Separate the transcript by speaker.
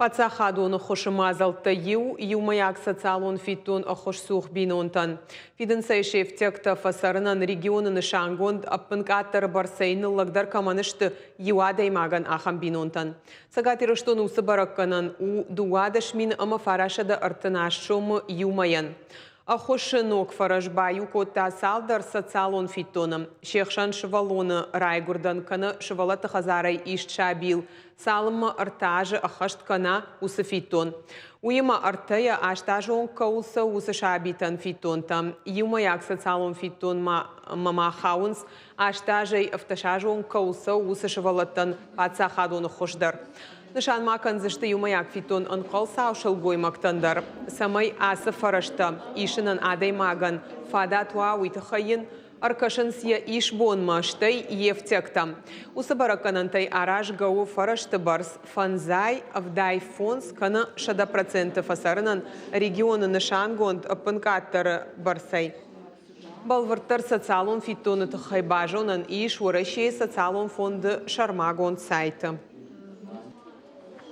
Speaker 1: Паддзахадон ӕххуысы мадзӕлттӕй иу, иумӕйаг социалон фиддон ӕххуысцух бинонтӕн. Фидынц ӕй, се фтиӕгтӕ фӕцӕрынӕн регионы нысангонд ӕппынкъаддӕры бӕрцӕй ныллӕгдӕр кӕмӕн сты, иу адӕймагӕн ахӕм бинонтӕн. Цӕгат Ирыстоны уыцы бӕрӕггӕнӕн у 12 938 сомы иу мӕйӕн. Ӕххуысы ног фӕрӕз баиу кодта цалдӕр социалон фиддоны. Се хсӕн сывӕллоны райгуырдӕн кӕнӕ сывӕллӕтты хӕдзарӕй ист сабийыл цалынмӕ 3 азы ӕххӕст кӕна, уыцы фиддон. Уыимӕ ӕртӕйӕ 8 азы онг кӕуыл цӕуы, уыцы сабитӕн фиддонтӕ. Иумӕйаг социалон фиддонмӕ ма хауынц, 8 азӕй 17 азы онг кӕуыл цӕуы, уыцы сывӕллӕттӕн паддзахадон ӕххуыс дӕр. Нысан ма кӕндзысты иумӕйаг фиддон ӕнхъӕлцау сылгоймӕгтӕн дӕр, цӕмӕй ацы фӕрӕзтӕ исынӕн адӕймагӕн фадат уа, уый тыххӕй йын ӕркӕсынц йӕ исбонмӕ, стӕй йе фтиӕгтӕм. Уыцы бӕрӕггӕнӕнтӕй аразгӕ у фӕрӕзты бӕрц фӕндзай, 75 кӕнӕ 100% фӕцӕрынӕн регионы нысангонд ӕппынкъаддӕры бӕрцӕй. Бӕлвырддӕр социалон фиддоны тыххӕй базонӕн ис Уӕрӕсейы социалон фонды сӕрмагонд сайты.